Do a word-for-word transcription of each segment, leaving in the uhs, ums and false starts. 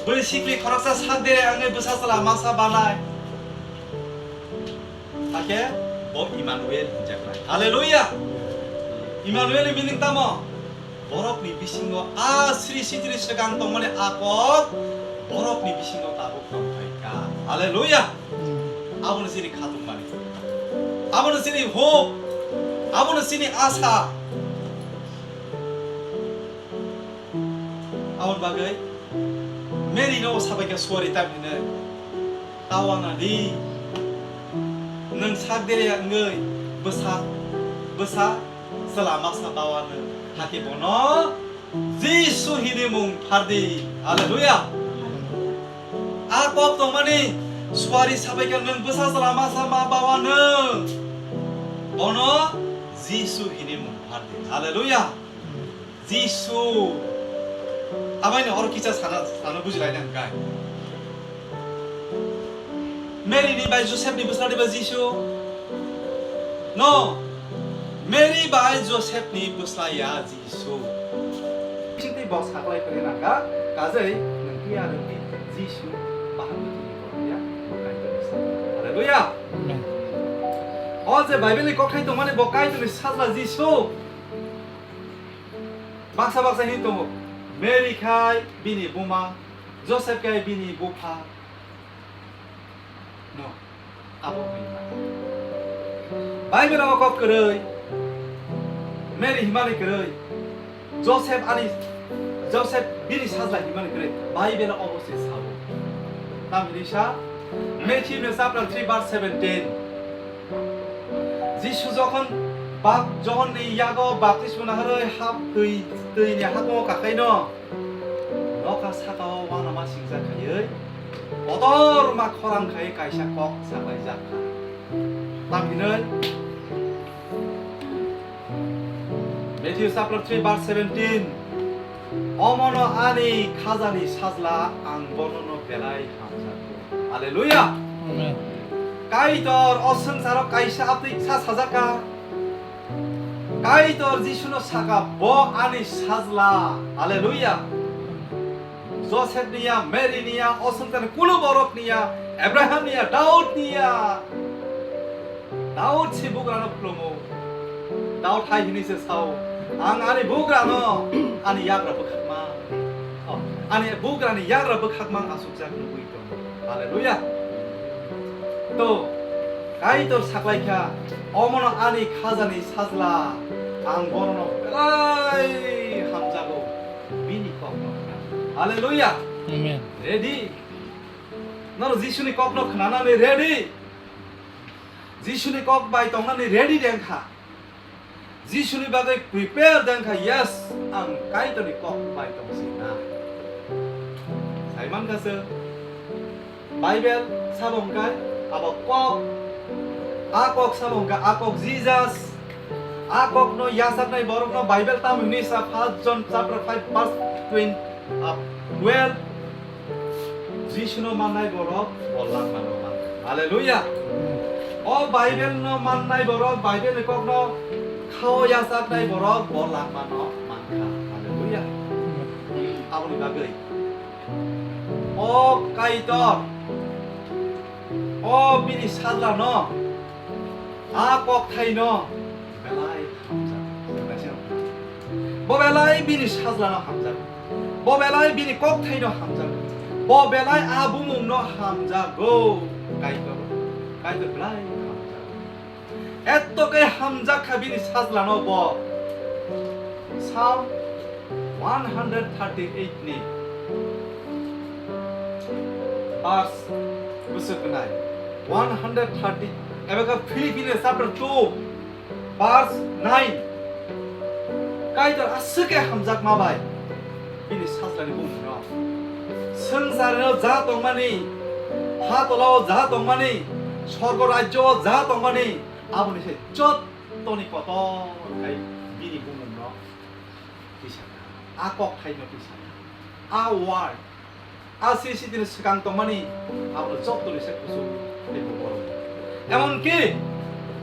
Bwrwi sikli khoroksa sak dere wngwi bwsa chwla masa banai. Hakhe bo Immanuel hinjaknai. Hallelujah! Immanuel ni meaning tamo? Borokni bisingo a sri sitri swkang tongmani a kok borokni bisingo tabuk tongphaikha. Hallelujah! Abono chini khatungmani. Abono chini hope. Abono chini asa. Aboni bagwi Mary no sabaikha suari tam hinwi, "Tawana di, nwng sak dere wngwi bwsa, bwsa chwla masa bawanw, hakhe bono Jisu hinwi mung phardi." Hallelujah! A kok tongmani suari sabaikha, "Nwng bwsa chwla masa ma bawanw, bono Jisu hinwi mung phardi." Hallelujah! Jisu. Amaini oro kisa sana, sana bujilaina hwnkhe. Mary ni bai Joseph ni bwsla diba Jisu? No. Mary bai Joseph ni bwsla ya Jisu. Chintwi bo saklai phai nangkha, kajai nwng khe aro ni Jisu bahai ni borok ya, bo Kaitor ni sa. Hallelujah. Amen. O je Bible ni kokthai tongmani bo Kaitor ni sajla Jisu. Baksa baksa hin tongo. Mary khai bini buma, Joseph khai bini bupha. No, abo hinma. Bible o kok kwrwi, Mary himani kwrwi, Joseph ani, Joseph bini sajla himani kwrwi, Bible o obo se sabo. Tamni sa, Matthew ni chapter three verse seventeen. Jisu jokhon bap-, Johon ni yago baptisma naharwi hap twi, twi ni hakungo kakhaino, nokha sakao uanama singjak khaiwi, kotorma khorang khai kaisa kok saklaijak kha. Tamhinwi, Matthew chapter three verse seventeen, "Omono ani khajani sajla, ang bonono belai hamjago." Hallelujah! Amen. Kaitor o swngcharo kaisa aptwi sa sajak kha. Kaitor Jisuno saka, "Bo ani sajla." Hallelujah! Joseph niya, Mary niya, o swngcharni kunu borok niya, Abraham niya, Daud niya. Daud se bugrano khulumo. Daud hai hini se sao, "Ang ani bugrano ani yagra bwkhakma, oh, ani bugrani yagra bwkhakma ang asukjak nugwi tongo." Hallelujah. To, Kaitor saklaikha, "Omono ani khajani sajla, ang bonono belai hamjago." Bini kokno khna. Hallelujah. Amen. Ready? Noro Jisuni kokno khnanani ready? Jisuni kok bai tongnani ready de wngkha? Jisuni bagwi prepare de wngkha? Yes, ang Kaitorni kok bai tongsi na. Sai mankha se, Bible sabo wngkha abo kok, a kok sabo wngkha a kok Jesus. A kokno yachaknai borokno Bible tamo hini sa, First John chapter five verse twenty, ah, twelve, Jisuno mannai borok bo langmano mankha. Hallelujah! O Bible no mannai borok, Bible ni kokno khao yachaknai borok bo langmano mankha. Hallelujah! Aboni bagwi o Kaitor, o bini sajlano, a kokthaino belai hamjak. Bo belai bini sajlano hamjak. Bo belai bini kokthaino hamjak. Bo belai a bumungno hamjago. Kaitor, Kaitor belai hamjak. Etto khe hamjak kha bini sajlano bo. Psalm one hundred thirty-eight ni verse bwswk gwnai. One hundred thirty, eba khe Philippians chapter two, verse nine. Kaitor aswk khe hamjakma bai bini sajlani bumungno. Swngcharno ja tongmani, ha tolao ja tongmani, sorgo rajyo ja tongmani, aboni se jottoni kotor khai bini bumungno tisakha. A kokthaino tisakha. A word, a sri sitini swkang tongmani, abono jottoni se kuchuk tei bo borok. Emonki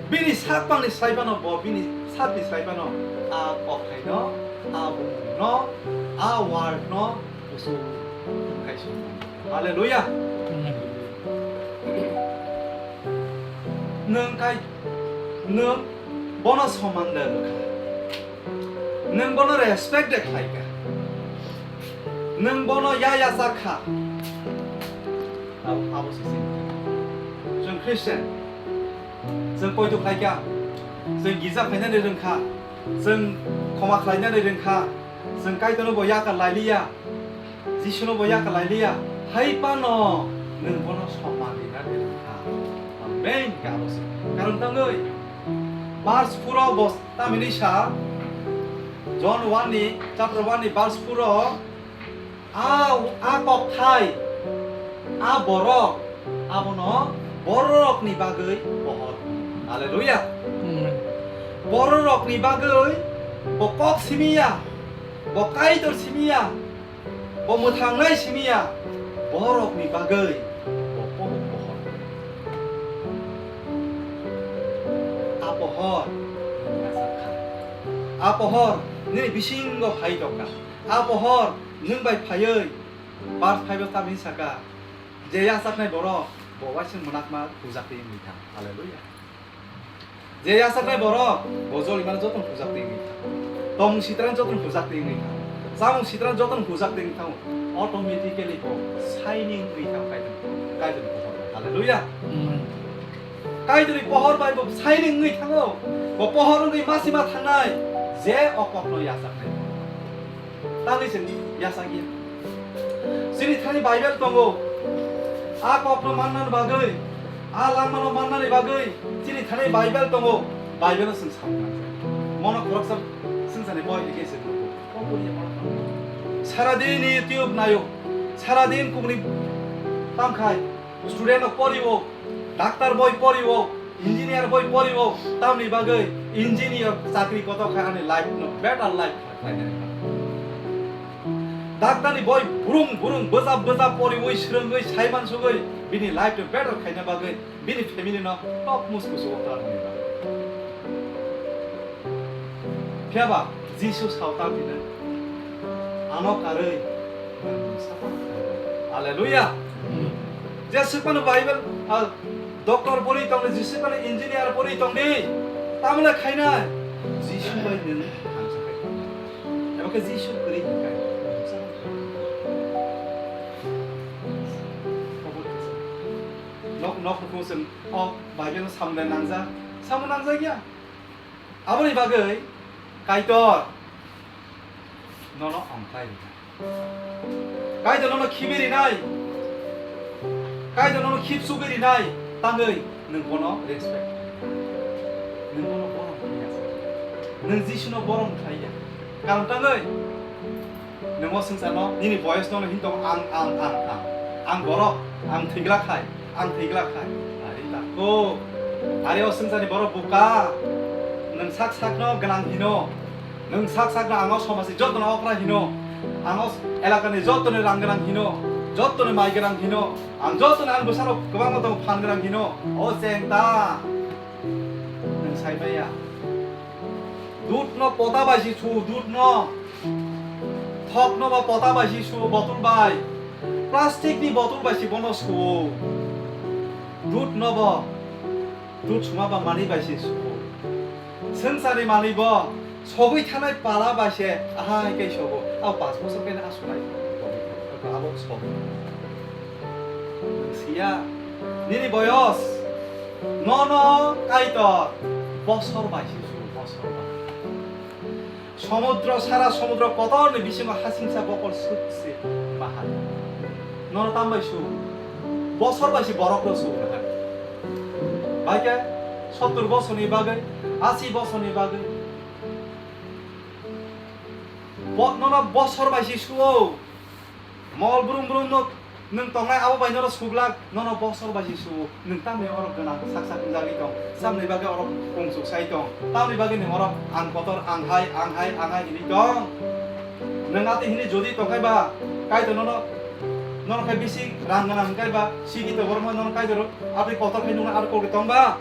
bini sakpangni saiphano, bo bini sakni saiphano a kokthaino, a bumungno, a wordno Hallelujah. Nwng kai, nwng bono soman de rwkha. Nwng bono respect de khlaikha. Nwng bono ya yachak kha. Abo, abo se se. Chwng Christian. Chwng poito khlaikha. Chwng gija phainani rwngkha. Chwng khoma khlainani rwngkha. Chwng Kaitorno bo yakar lailiya. Jisuno bo yakar lailiya. Hai phano nwng bono soman rina rwngkha. Amen. Karon tangwi. Verse phuro bo tamini sa. John one ni, chapter one ni verse phuro. A, a kokthai, a borok, abono bororokni bagwi pohor. Hallelujah. Amen. Bororokni bagwi bo kok simiya, bo Kaitor simiya, bo mwthangnai simiya, bororokni bagwi bo po-, pohor. A pohor, a pohor, nini bisingo phai tongkha. A pohor, nwng bai phaiwi, verse five o tamni saka, je yachaknai borok, bo waising mwnakma hujakti wngwi thang. Hallelujah. Je yachaknai borok, bo jolimano jotono hujakti wngwi thang. Tongmung sitran jotono hujakti wngwi thang. Chamung sitran jotono hujakti wngwi thang. Automatically bo shining wngwi thang Kaitor, Kaitorni pohor. Hallelujah. Amen. Kaitorni pohor bai bo shining wngwi thango. Bo pohor wngwi masima thangnai, je o kokno yachaknai. Tangwi chwng yachakya. Chini thani Bible tongo. A kokno mannani bagwi, a langmano mannani bagwi chini thani Bible tongo. Bible-o chwng samung nangjak. Mono khoroksa swngcharni boi hike se nugo. O boi ya mono. Sara din YouTube nayo. Sara din kubuni tamkhai. Student rok poriwo, doctor boi poriwo, engineer boi poriwo, tamni bagwi engineer chakri kotor khai ani life no better life khlainani bagwi. Doctor ni boi burung burung bwjap bwjap poriwi swrwngwi saiman sugwi bini life no better khaina bagwi bini family no top mus kusu o klarnani bagwi. Phiya ba Jisu sao ta phino ano karwi nwng sapa. Hallelujah. Jeswk phano Bible, ah, doctor pori tong di, jeswk phano engineer pori tong di. Tamle khaina Jisu bai nwng hamsa khai. Eba khe Jisu kwrwi hwn khai. Nok, nok nukhung chwng o Bible samung nangjak. Samung nangjak ya. Aboni bagwi Kaitor nono amkhlai rwkha. Kaitor nono khibi rinai. Kaitor nono khibsugwi rinai. Tangwi nwng bono respect. Nwng bono borom khlaiya. Nwng Jisuno borom khlaiya. Karon tangwi Nwng o swngcharno nini boyosno hwn tongo, "Ang, ang, ang, ang. Ang borok, ang thwiglak hai, ang thwiglak hai." Ari tako. Ari o swngcharni borok buka. Nwng sak sakno gwnang hino. Nwng sak sakno ang o somajni jotono okra hino. Ang o elakani jotono rang gwnang hino. Jotono mai gwnang hino. Ang jotono ang bwsarok kwbangma tongo phan gwnang hino. O cheng ta. Nwng sai maya. Dudh no pota bai si su, dudh no. Thok no ba pota bai si su, bottle bai. Plastic ni bottle bai si bono su. Dudh no bo. Dudh suma ba mani bai si su. Swngcharni mani bo. Sogwi thanai pala bai se. Ahai kai sogo. Au pas bosor kai na asulai. Abo sogo. Siya. Nini boyos. Nono Kaitor bosor bai si su, bosor bai. Somudro, sara somudro kotorni bisingo hasingsa bokol suk se bahai. Nono tam bai su, bosor bai si borok no su bahai. Bai khe sottur bosorni bagwi, asi bosorni bagwi. Bo-, nono bosor bai si su o. Mol brum brum no nwng tongnai abo bai nono suglak, nono bosor bai si su, nwng tamni oro gwnang sak sak wngjagwi tong, samni bagwi oro kungsuk sai tong, tamni bagwi nwng oro ang kotor ang hai, ang hai, ang hai hinwi tong. Nwng atwi hinwi jodi tongkhai ba, Kaitor nono, nono khai bisi rang gwnang hwnkhe ba, sigi tongborokno nono Kaitor atwi kotor khai nukna aro kokri tong ba?